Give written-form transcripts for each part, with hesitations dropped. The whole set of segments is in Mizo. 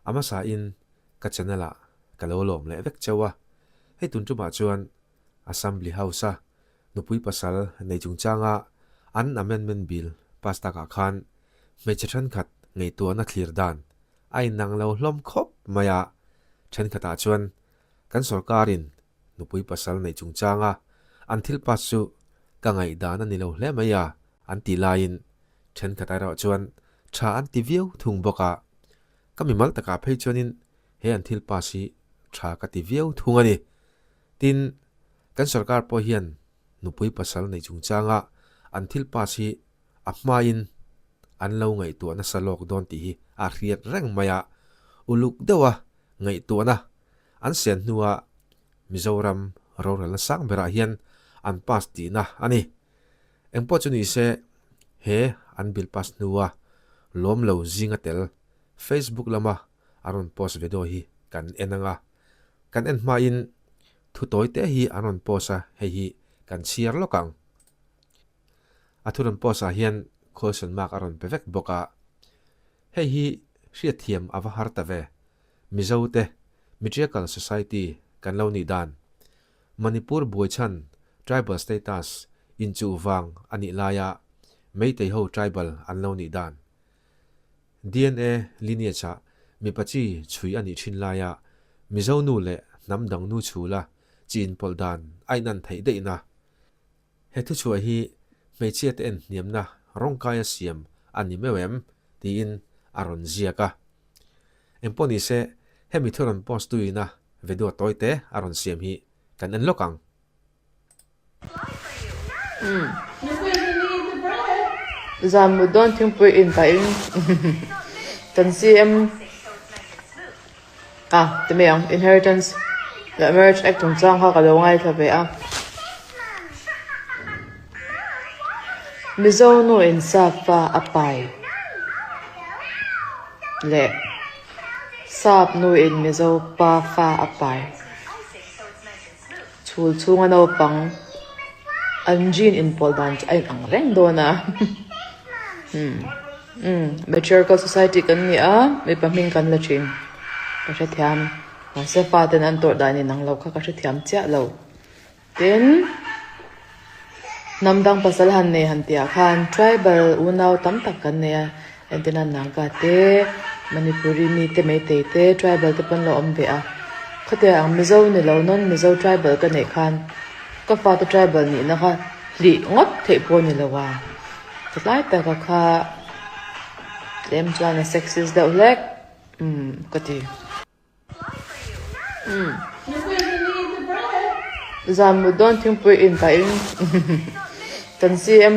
A hmasa in ka channel ah ka lo lawm leh vek cheu a, hei tun tumah chuan Assembly House a nupui pasal nei chungchanga an amendment bill pass takah khan hmeichhe thenkhat ngaihtuahna thlir dan a inang lo hlawm khawp mai a, thenkhatah chuan kan sorkarin nupui pasal nei chungchanga an thil pass chu ka ngaihdan a ni lo hle mai a an tih laiin thenkhat erawh chuan tha an ti viau thung bawk a, ka mimal takah phei chuanin he an thil pass hi tha ka ti viau thung a ni. Tin, kan sorkar pawh hian nupui pasal nei chungchanga an thil pass hi a hmain an lo ngaihtuah nasa lawk dawn tih hi a hriat reng mai a, uluk deuha ngaihtuahna an sian hnua Mizoram rorelna sang berah hian an pass tihna a ni. Engpawh chu ni se, he an bill pass hnua lawm lo zinga tel Facebook lama an rawn post video hi kan en ang a. Kan en hmain thu tawi te hi an rawn post a, hei hi kan chhiar lawk ang. A thu rawn post ah hian question mark a rawn pe vek bawk a. Hei hi hriatthiam a va har ta ve. Mizo te Matriarchal Society kan lo nih dan, Manipur buaichhan Tribal Status inchuh vang a nih laia Meitei ho Tribal an lo nih dan, DNA lineage ah mipa chi chhui a nih thin laia Mizo nu leh hnam dang nu chhula chi inpawlh dan a inan theih daihna. He thuchhuah hi hmeichhia te en hniamna rawngkaia siam a ni meuh em? tiin a rawn ziak a. Engpawh ni se, hemi thu rawn post tuina video tawi te a rawn siam hi kan en lawk ang. Zan mut dawn thingpui in pahin kan CM a ti mai ang inheritance leh marriage act chungchang kha ka lo ngaithla ve a. Mizo nu in sap fa a pai leh sap nu in Mizo pa fa a pai. Chhul chhunga naupang an gene inpawlh dan chu a inang reng dawn a. Umm umm matriarchal society kan ni a, mipa hming kan la thin. Ka hrethiam mahse faten an tawrh dan inang lo kha ka hrethiam chiah lo. Tin, hnam dang pasal han nei han tihah khan tribal unau tam tak kan nei a, entirna Naga te, Manipuri mi te, Meitei te, tribal te pawn lo awm ve a. Khatiang ang Mizo ni lo non Mizo tribal ka neih khan ka fate tribal nihna kha hlih ngawt theih pawh ni lo a, tlai taka kha tlem chuan a sexist deuh hlek umm ka ti. Zan mut dawn thingpui in pahin kan CM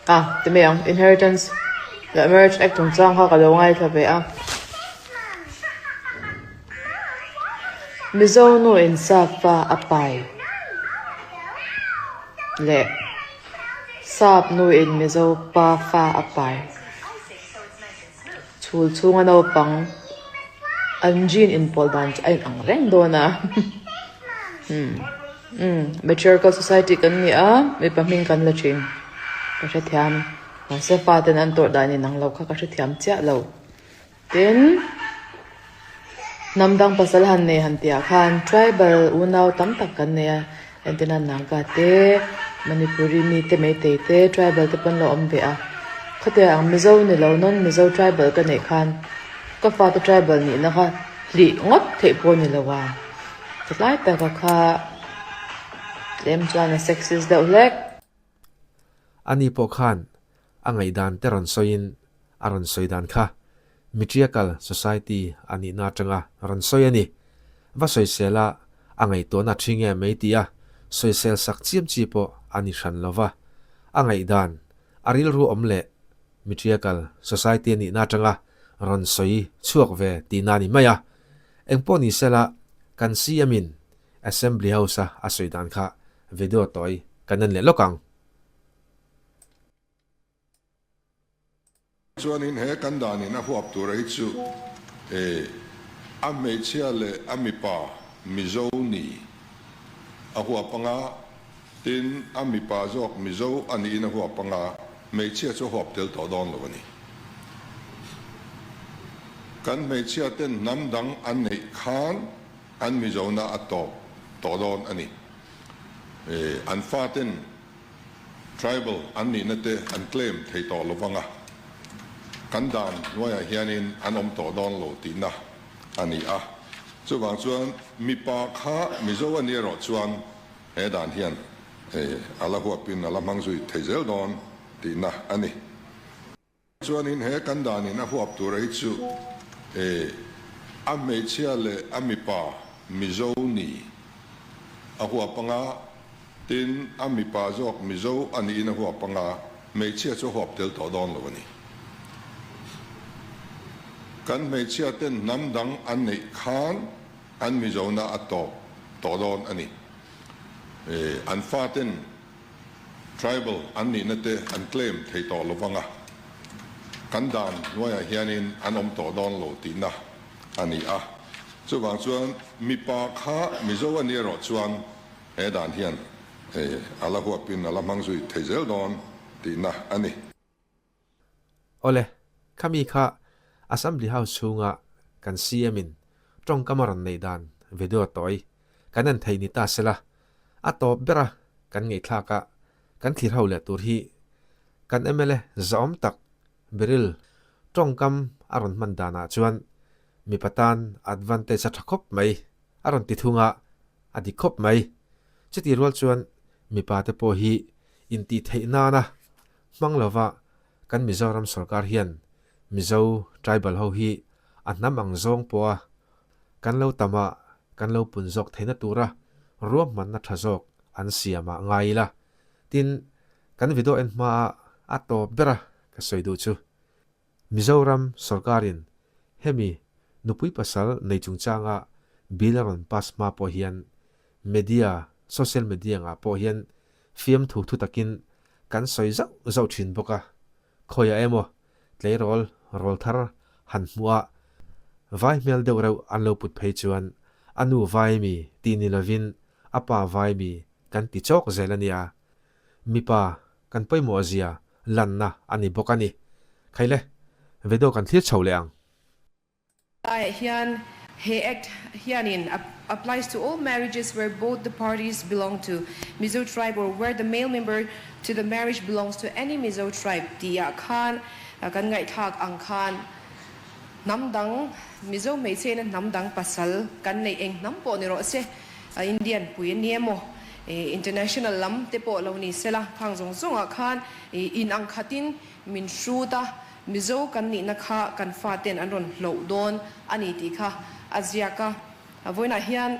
a ti mai ang inheritance leh marriage act chungchang kha ka lo ngaithla ve a. Mizo nu in sap fa a pai leh sap nu in Mizo pa fa a pai. Chhul chhunga naupang an gene inpawlh dan chu a inang reng dawn a. Umm umm matriarchal society kan ni a, mipa hming kan la thin. Ka hrethiam mahse faten an tawrh dan inang lo kha ka hrethiam chiah lo. Tin, hnam dang pasal han nei han tihah khan tribal unau tam tak kan nei a, entirna Naga te, Manipuri mi te, Meitei te, tribal te pawn lo awm ve a. Khatiang ang Mizo ni lo non Mizo tribal ka neih khan ka fate tribal nihna kha hlih ngawt theih pawh ni lo a. Tlai taka kha tlem chuan a sexist deuh hlek. Ani pawh khan a ngaihdan te rawn sawiin a rawn sawi dan kha Matriarchal Society a nihna atanga rawn sawi a ni. Va sawisel a, a ngaihtuahna a thi nge mai tih a sawisel sak chiam chi pawh a ni hran lo va. A ngaihdan, a rilru awm leh Matriarchal Society a nihna atanga rawn sawi chhuak ve tihna a ni mai a. Engpawh ni sela kan CM in Assembly House a a sawi dan kha video tawi kan en leh lawk ang. Chuanin he kan danin a huap tura hi chu e a hmeichhia leh a mipa Mizo ni a huap anga, tin a mipa zawk Mizo a niin a huap anga, hmeichhia chu a huap tel tawh dawn lo a ni. Kan hmeichhia ten hnam dang an neih khan an Mizona a tawp tawh dawn a ni. An faten tribal an nihna te an claim thei tawh lo vang a, kan dan hnuaiah hianin an awm tawh dawn lo tihna a ni a. Chuvang chuan mipa kha Mizo a ni erawh chuan he dan hian a la huapin a la hmang zui thei zel dawn tihna a ni. Chuanin he kan danin a huap tura hi chu a hmeichhia leh a mipa Mizo ni a huap anga, tin a mipa zawk Mizo a niin a huap anga, hmeichhia chu a huap tel tawh dawn lo a ni. Kan hmeichhia ten hnam dang an neih khan an Mizona a tawp tawh dawn a ni. An faten Tribal an nihna te an claim thei tawh lo vang a, kan dan hnuaiah hianin an awm tawh dawn lo tihna a ni a. Chuvang chuan mipa kha Mizo a ni erawh chuan he dan hian a la huapin a la hmang zui thei zel dawn tihna a ni. Awle, khami kha Assembly House chhunga kan CM in tawngkam a rawn neih dan video tawi kan en thei ni ta sela, a tawp bera kan ngaihthlak a kan thlir ho leh tur hi kan mla zahawm tak Beryl tawngkam a rawn hman danah chuan mipa tan advantage a tha khawp mai a rawn ti thung a, a dik khawp mai. Chutih rual chuan mipa te pawh hi intih theih nana Hmang lova kan Mizoram sorkar hian Mizo tribal ho hi a hnam ang zawng pawha kan lo tam a, kan lo pun zawk theihna tura ruahmanna tha zawk an siam ah ngai ila. Tin, kan video en hma a a tawp bera ka sawi duh chu Mizoram sorkarin hemi nupui pasal nei chungchanga bill a rawn pass hma pawh hian media, social media ngah pawh hian fiamthu thu takin kan sawi zauh zauh thin bawk a, khawiah emaw tleirawl rawl thar han hmuh a, vai hmel deuh reuh an lo put phei chuan a nu vai mi tih ni lovin a pa vai mi kan ti chawk zel a nia. Mipa kan pawimawh zia lanna a ni bawk a ni. Khaile, video kan thlir chho leh ang. Laiah hian he Act hianin applies to all marriages where both the parties belong to Mizo tribe or where the male member to the marriage belongs to any Mizo tribe tihah khan kan ngaihthlak ang khan hnam dang Mizo hmeichhena hnam dang pasal kan neih eng hnam pawh ni rawh se Indian pui a ni emaw, international lam te pawh lo ni sela, khang zawng zawngah khan in ang khatin min hrut a, Mizo kan nihna kha kan faten an rawn hloh dawn a ni tih kha a ziak a. Vawiinah hian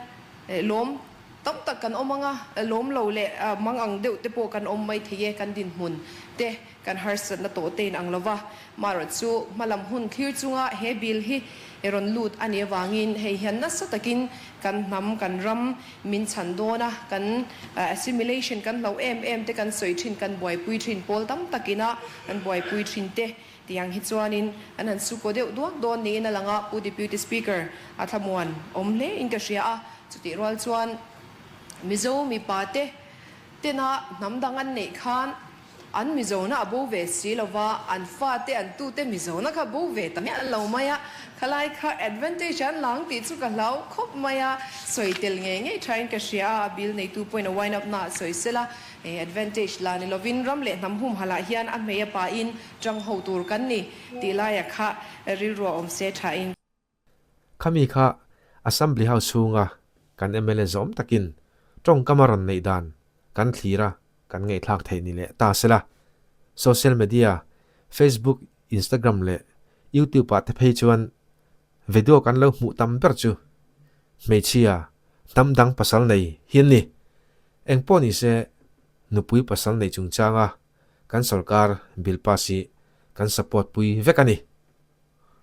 lawm tam tak kan awm ang a, lawm lo leh mang ang deuh te pawh kan awm mai thei e, kan dinhmun te kan harsatna tawh te in ang lo va. Marawh chu hmalam hun thlir chunga he bill hi rawn lut a nih avangin hei hian nasa takin kan hnam, kan ram min chhan dawn a, kan assimilation kan hloh em em te kan sawi thin, kan buaipui thin, pawl tam takina kan buaipui thin te tiang hi chuanin an han sukaw deuh duak dawn niin a lang a, Pu Deputy Speaker a thlamuan awm hle in ka hria a, chutih rual chuan Mizo mipa te tena hnam dang an neih khan An Mizona a bo ve si lo va, an fate an tute Mizona kha bo ve ta miah lo mai a, khalai kha advantage an lang tih chu ka hlau khawp mai a, sawi tel ngei ngei thain ka hria a, a bill neitu pawhin a wind up na ah sawi sela, advantage la ni lovin ram leh hnam humhalh ah hian a hmei a pahin tang ho tur kan ni tih laia kha rilru a awm se thain. Khami kha Assembly House chhunga kan mla zawm takin tawngkam a rawn neih dan kan thlir a, kan ngaihthlak theih ni leh ta sela. Social media, Facebook, Instagram leh YouTube ah te phei chuan video kan lo hmuh tam ber chu hmeichhia hnam dang pasal nei hi an ni. Engpawh ni se nupui pasal nei chungchanga kan sorkar bill pass hi kan support pui vek a ni.